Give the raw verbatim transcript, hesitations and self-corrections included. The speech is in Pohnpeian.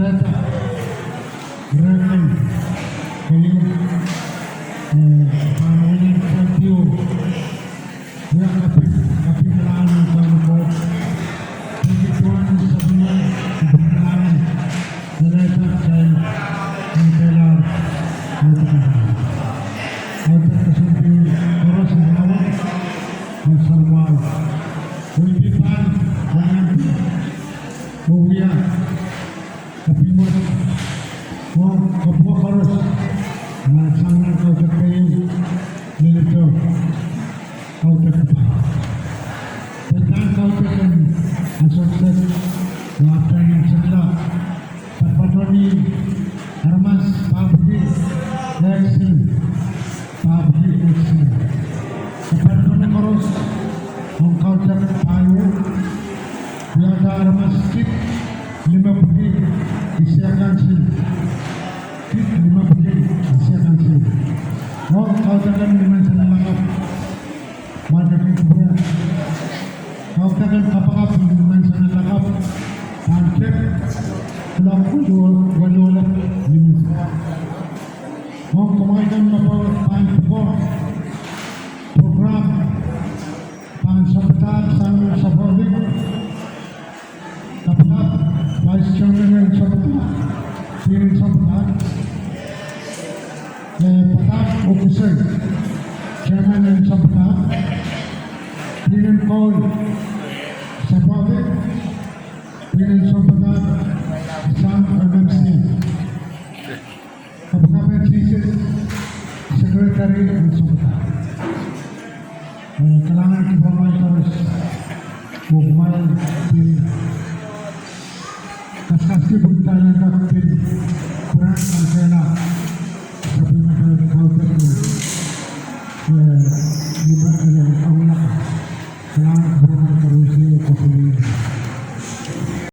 Ren, ren, kei, eh, pahn wia, kei, wia kaping, kaping rahn en Kauno Koht. Peki tuan sapwellime kaping rahn en, en, en, en, en, en, audeksang koaros en Kauno, en Sarawak. Wehwehki pahn, pahn, oh wia kaping wet, oh kapwa koaros, ma sang nan kaudok kei, leledo kaudok pahn. Pahn kaudok en ansou sehse, laptang en sehla, patopato ni aramas pahn pwuki, eksil, pahn pwuki, eksil. Patopato koaros, ong kaudok pahieu, wiahda aramas kid, limepwuki, isiakansil. Kid limepwuki, isiakansil. Oh kaudok en limenseng lakapw. Mwadekin kupwure. Kaudok en kapakap limenseng lakapw. Pahn tep, kuloak weluh, weluh lap limenseng. Oh kumwail kan me pahn pwukoa program, pahn sohpeida sang sapwellime. Kapakap, Vice Chairman en sohpeida, pil en sohpeida. Eh, padahk oh kisehn, Chairman en sohpeida, pil en koul, sapwellime, pil en sohpeida, sang M M C. Kapakap en Sises, Secretary en sohpeida. Eh, kalahngan kiht pahn koaros, oh kumwail pil kaskasukuhl pwukat en kak pil